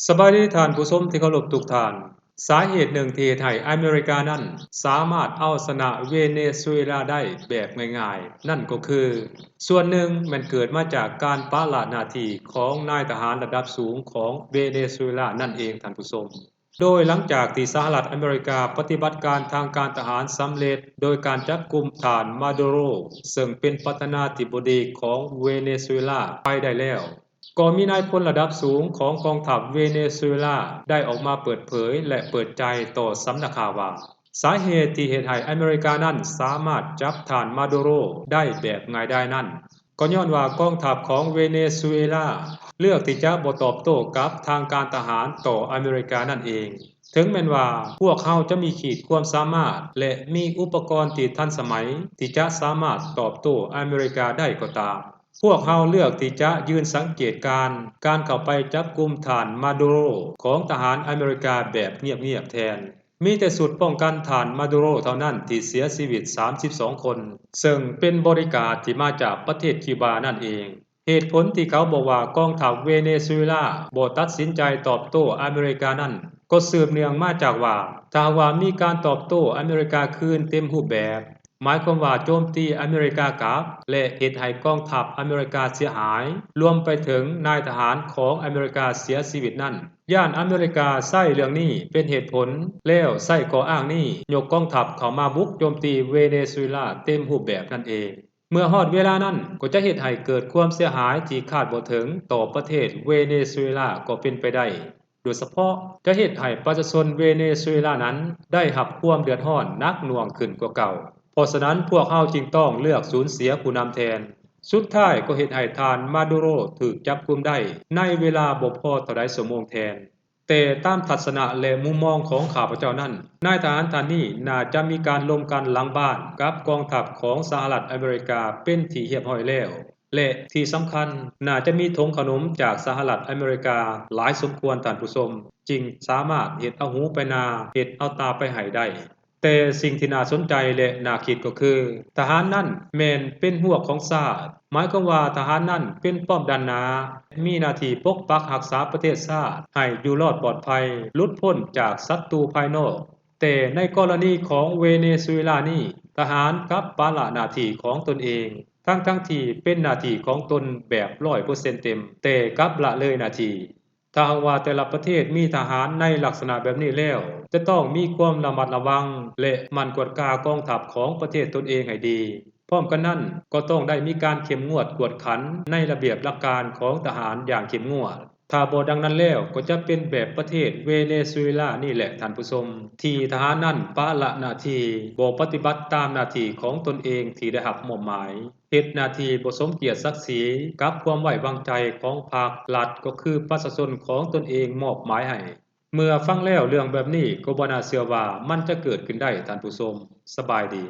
ສະບາຍດີທ່ານຜູ້ຊົມທີ່ເຄົາລົບທຸກທ່ານ. ສາເຫດໜຶ່ງທີ່ເຮັດໃຫ້ອາເມລິການັ້ນສາມາດເອົາຊະນະເວເນຊູເອລາໄດ້ແບບງ່າຍໆ ນັ້ນກໍຄື ສ່ວນໜຶ່ງແມ່ນເກີດມາຈາກການປະລະໜ້າທີ່ຂອງນາຍທະຫານລະດັບສູງຂອງເວເນຊູເອລານັ້ນເອງທ່ານຜູ້ຊົມ. ໂດຍຫຼັງຈາກທີ່ສະຫະລັດອາເມລິກາປະຕິບັດການທາງການທະຫານສຳເລັດ ໂດຍການຈັບກຸມທ່ານມາດູໂຣ ເຊິ່ງເປັນປະທານາທິບໍດີຂອງເວເນຊູເອລາໄປໄດ້ແລ້ວ, ກໍມີນາຍພົນລະດັບສູງຂອງກອງທັບເວເນຊູເອລາໄດ້ອອກມາເປີດເຜີຍ ແລະ ເປີດໃຈຕໍ່ສຳນັກຂ່າວວ່າ ສາເຫດທີ່ເຮັດໃຫ້ອາເມລິການັ້ນສາມາດຈັບທ່ານມາດູໂຣໄດ້ແບບງ່າຍດາຍນັ້ນ ກໍຍ້ອນວ່າກອງທັບຂອງເວເນຊູເອລາເລືອກທີ່ຈະບໍ່ຕອບໂຕ້ກັບທາງການທະຫານຕໍ່ອາເມລິການັ້ນເອງ. ເຖິງແມ່ນວ່າພວກເຮົາຈະມີຂີດຄວາມສາມາດ ແລະ ມີອຸປະກອນທີ່ທັນສະໄໝທີ່ຈະສາມາດຕອບໂຕ້ອາເມລິກາໄດ້ກໍຕາມ, ພວກເຮົາເລືອກທີ່ຈະຢືນສັງເກດການ ການເຂົ້າໄປຈັບກຸມທ່ານມາດູໂຣຂອງທະຫານອາເມລິກາແບບງຽບໆແທນ. ມີແຕ່ຊຸດປ້ອງກັນທ່ານມາດູໂຣເທົ່ານັ້ນທີ່ເສຍຊີວິດສາມສິບສອງຄົນ, ເຊິ່ງເປັນບໍລິກາດທີ່ມາຈາກປະເທດຄິວບານັ້ນເອງ. ເຫດຜົນທີ່ເຂົາບອກວ່າກອງທັບເວເນຊູເອລາບໍ່ຕັດສິນໃຈຕອບໂຕ້ອາເມລິການັ້ນ ກໍສືບເນື່ອງມາຈາກວ່າ ຖ້າຫາກວ່າມີການຕອບໂຕ້ອາເມລິກາຄືນເຕັມຮູບແບບ, ໝາຍຄວາມວ່າໂຈມຕີອາເມລິກາກັບ ແລະ ເຮັດໃຫ້ກອງທັບອາເມລິກາເສຍຫາຍ, ລວມໄປເຖິງນາຍທະຫານຂອງອາເມລິກາເສຍຊີວິດນັ້ນ, ຢ້ານອາເມລິກາໃຊ້ເລື່ອງນີ້ເປັນເຫດຜົນ ແລ້ວໃຊ້ຂໍ້ອ້າງນີ້ຍົກກອງທັບເຂົ້າມາບຸກໂຈມຕີເວເນຊູເອລາເຕັມຮູບແບບນັ້ນເອງ. ເມື່ອຮອດເວລານັ້ນ ກໍຈະເຮັດໃຫ້ເກີດຄວາມເສຍຫາຍທີ່ຄາດບໍ່ເຖິງຕໍ່ປະເທດເວເນຊູເອລາກໍເປັນໄປໄດ້. ໂດຍສະເພາະຈະເຮັດໃຫ້ປະຊາຊົນເວເນຊູເອລານັ້ນໄດ້ຮັບຄວາມເດືອດຮ້ອນໜັກໜ່ວງຂຶ້ນກວ່າເກົ່າ. ເພາະສະນັ້ນ ພວກເຮົາຈຶ່ງຕ້ອງເລືອກສູນເສຍຜູ້ນຳແທນ. ສຸດທ້າຍກໍເຮັດໃຫ້ທ່ານມາດູໂຣຖືກຈັບກຸມໄດ້ໃນເວລາບໍ່ພໍເທົ່າໃດຊົ່ວໂມງແທນ. ແຕ່ຕາມທັດສະນະ ແລະ ມຸມມອງຂອງຂ້າພະເຈົ້ານັ້ນ, ນາຍທະຫານທ່ານນີ້ໜ້າຈະມີການລົມກັນຫຼັງບ້ານກັບກອງທັບຂອງສະຫະລັດອາເມລິກາເປັນທີ່ຮຽບຮ້ອຍແລ້ວ ແລະ ທີ່ສຳຄັນ ໜ້າຈະມີຖົງຂະໜົມຈາກສະຫະລັດອາເມລິກາຫຼາຍສົມຄວນ, ທ່ານຜູ້ຊົມ, ຈຶ່ງສາມາດເຮັດເອົາຫູໄປນາ, ເຮັດເອົາຕາໄປໄຮ່ໄດ້. ແຕ່ສິ່ງທີ່ໜ້າສົນໃຈ ແລະ ໜ້າຄິດກໍຄື ທະຫານນັ້ນແມ່ນເປັນຮົ້ວຂອງຊາດ, ໝາຍຄວາມວ່າທະຫານນັ້ນເປັນປ້ອມດ້ານໜ້າ, ມີໜ້າທີ່ປົກປັກຮັກສາປະເທດຊາດໃຫ້ຢູ່ລອດປອດໄພ, ຫຼຸດພົ້ນຈາກສັດຕູພາຍນອກ. ແຕ່ໃນກໍລະນີຂອງເວເນຊູເອລານີ້, ທະຫານກັບປະລະໜ້າທີ່ຂອງຕົນເອງ, ທັງໆທີ່ເປັນໜ້າທີ່ຂອງຕົນແບບຮ້ອຍເປີເຊັນເຕັມ, ແຕ່ກັບລະເລີຍໜ້າທີ່. ຖ້າຫາກວ່າແຕ່ລະປະເທດມີທະຫານໃນລັກສະນະແບບນີ້ແລ້ວ, ຈະຕ້ອງມີຄວາມລະມັດລະວັງ ແລະ ໝັ່ນກວດກາກອງທັບຂອງປະເທດຕົນເອງໃຫ້ດີ. ພ້ອມກັນນັ້ນ, ກໍຕ້ອງໄດ້ມີການເຂັ້ມງວດກວດຂັນໃນລະບຽບຫຼັກການຂອງທະຫານຢ່າງເຂັ້ມງວດ. ຖ້າບໍ່ດັ່ງນັ້ນແລ້ວ, ກໍຈະເປັນແບບປະເທດເວເນຊູເອລານີ້ແຫຼະທ່ານຜູ້ຊົມ, ທີ່ທະຫານນັ້ນປະລະໜ້າທີ່, ບໍ່ປະຕິບັດຕາມໜ້າທີ່ຂອງຕົນເອງທີ່ໄດ້ຮັບມອບໝາຍ. ເຮັດໜ້າທີ່ບໍ່ສົມກຽດສັກສີກັບຄວາມໄວ້ວາງໃຈຂອງພັກ, ລັດ, ກໍຄືປະຊາຊົນຂອງຕົນເອງມອບໝາຍໃຫ້. ເມື່ອຟັງແລ້ວເລື່ອງແບບນີ້ກໍບໍ່ໜ້າເຊື່ອວ່າມັນຈະເກີດຂຶ້ນໄດ້ທ່ານຜູ້ຊົມ. ສະບາຍດີ.